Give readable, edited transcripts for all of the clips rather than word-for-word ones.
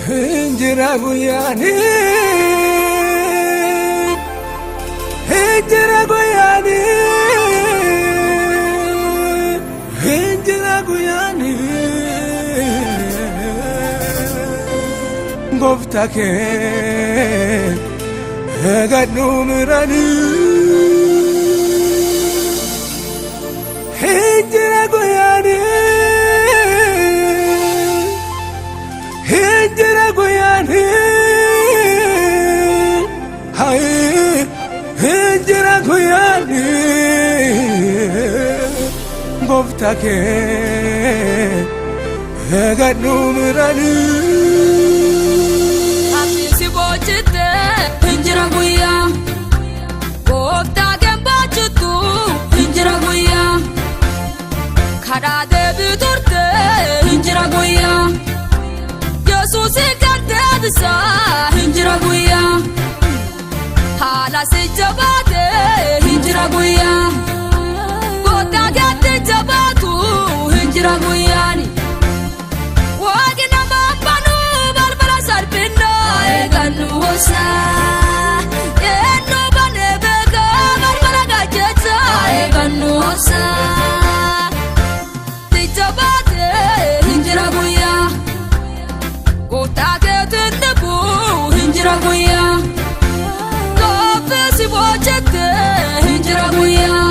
Injira guyyaani, injira guyyaani, injira guyyaani. Gooftaa kee eegadhu miranii. Injira guyyaani, injira guyyaani, hayi injira guyyaani. Gooftaa kee eegadhu miranii. Abdiin si boojitte injira guyyaa. Gooftaa kee baachuttu injira guyyaa. Karaa deebii turte injira guyyaa. Yesuus kan deebisaa injira guyyaa. Haala si jabaate injira guyyaa. Gooftaa keetti jabaatu injira guyyaani. Waaqni nama banuu balbala salphinaa eegannu hosaa. Eenyu banee beekaa balbala gajecha eegannu hosaa. Jabaate injira guyyaa. Gooftaa keetiin dhibuu injira guyyaa. Gaaffii boojjette injira guyyaa.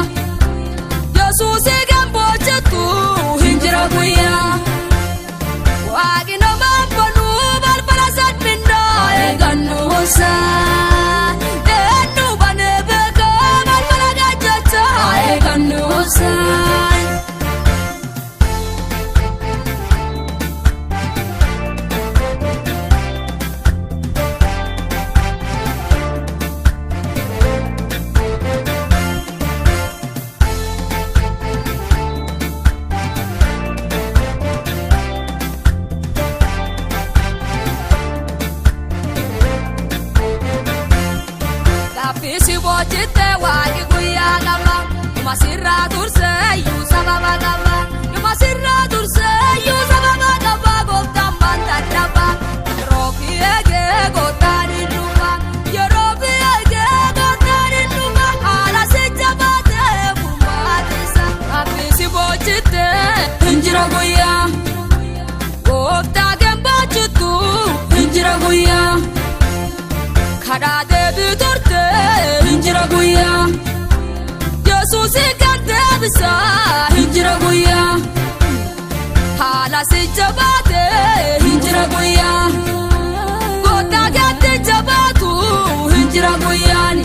Yesuus kan boojjettu injira guyyaa. Waaqni nama banuu balbala salphinaa eegannu hosaa. Eenyu banee beekaa balbala gajecha eegannu hosaa. Gaaffii boojitte waaqni guyyaa qaba. Dhuma sirraa tursee iyyuu sababa qaba. Dhuma sirraa tursee iyyuu sababa qaba. Gooftaan maanta dhaba. Yeroo fi eegee gooftaan hin dhufa. Yeroo fi eegee gooftaan hin dhufa. Haala si jabaatee furmaatisa. Gaaffii boojitte injira guyyaa. Gooftaa kee baachuttu injira guyyaa. Karaa deebii turte injira guyyaa. Yesuus kan deebisaa injira guyyaa. Haala si jabaate injira guyyaa. Gooftaa keetti jabaatu injira guyyaani.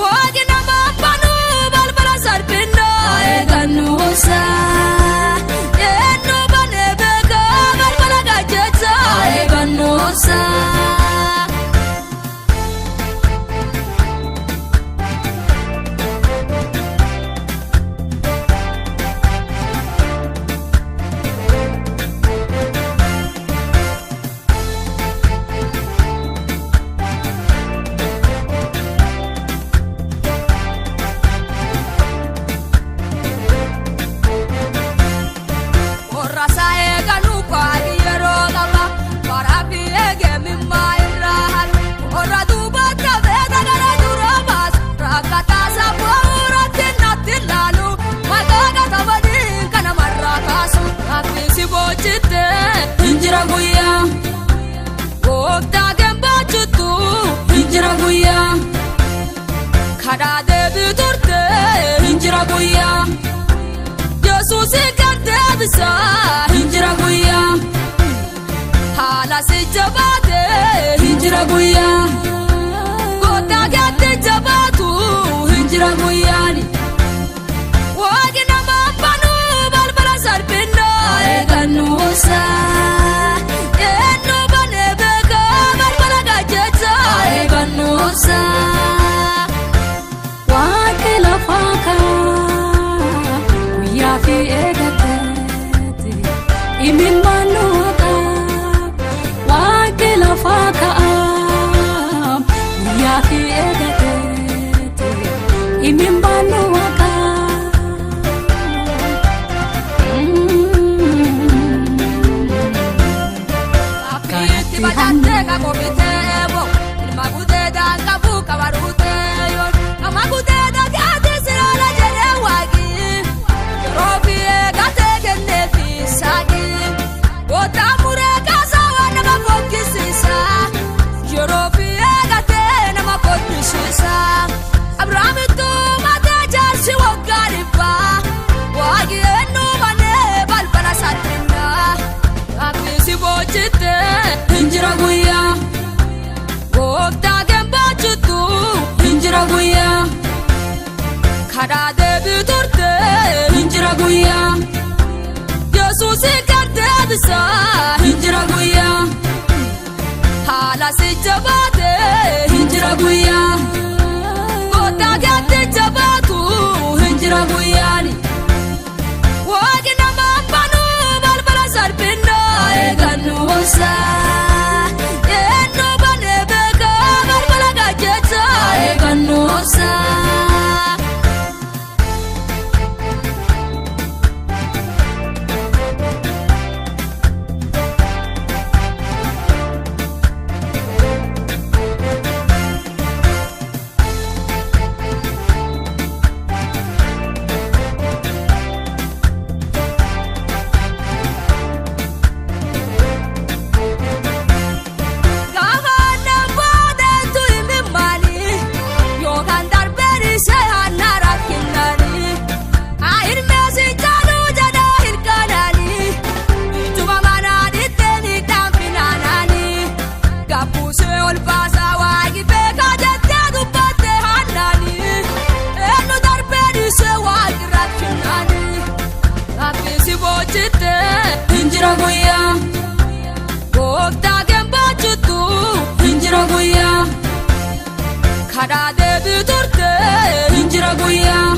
Waaqni nama banuu balbala salphinaa eegannu hosaa. Eenyu banee beekaa balbala gajecha eegannu hosaa. Warrasaa eeganuu baadhi yeroo qaba. Waraabbi eegemimmaa irraa hafe. Warra duubatti beeka gara dura baasu. Rakkataa sammuu irratti natti ilaalu. Maqaa katabanii kan namarraa kaasu. Gaaffii si boojitte injira guyyaa. Gooftaa kee baachuttu injira guyyaa. Karaa deebii turte injira guyyaa. Yesuus kan deebisaa injira guyyaa. Haala si jabaate injira guyyaa. Gooftaa keetti jabaatu injira guyyaani. Waaqni nama banuu balbala salphinaa eegannu hosaa. Eenyu banee beekaa balbala gajecha eegannu hosaa. Waaqni lafaa ka'a guyyaa fi eegateeti imimmaan nu haqa. Waaqni lafaa ka'a guyyaa fi eegateeti imimmaan nu haqa. Hinjira guyyaa gooftaa gembaachutu hinjira guyyaa kadhaa deebii turte hinjira guyyaa Yesuusi kan deebisaa hinjira guyyaa haala si jabaate hinjira guyyaa gooftaa keetti jabaatu hinjira guyyaani waaqni nama banuu balbala salphinaa eegannu obsaa eenyu banee beekaa balbala gajjechaa eegannu obsaa. Gaafa namootatu himimmaanii yookaan darbeen ishee hanna rakkinnaanii hirmeessi caaluu jedhaa hirkanaanii ijuma manaa dhiittee dhaanfinaanaanii gabbuusee ol baasaa waaqni beekaa jettee dubbattee hannaanii eenyu darbeen ishee waaqni rakkinnaanii rakkisi boojittee hinjira guyyaa. Gooftaa gembaachutu hinjira guyyaa kadhaa deebii turte hinjira guyyaa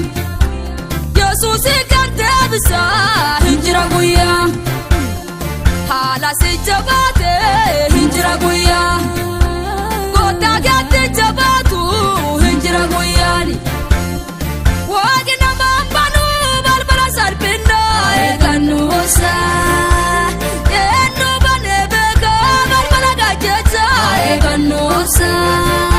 Yesuusi kan deebisaa hinjira guyyaa haala si jabaate hinjira guyyaa gooftaa keetti jabaatu hinjira guyyaani waaqni nama banuu balbala salphinaa eegannu obsaa eenyu banee beekaa balbala gajjechaa eegannu obsaa.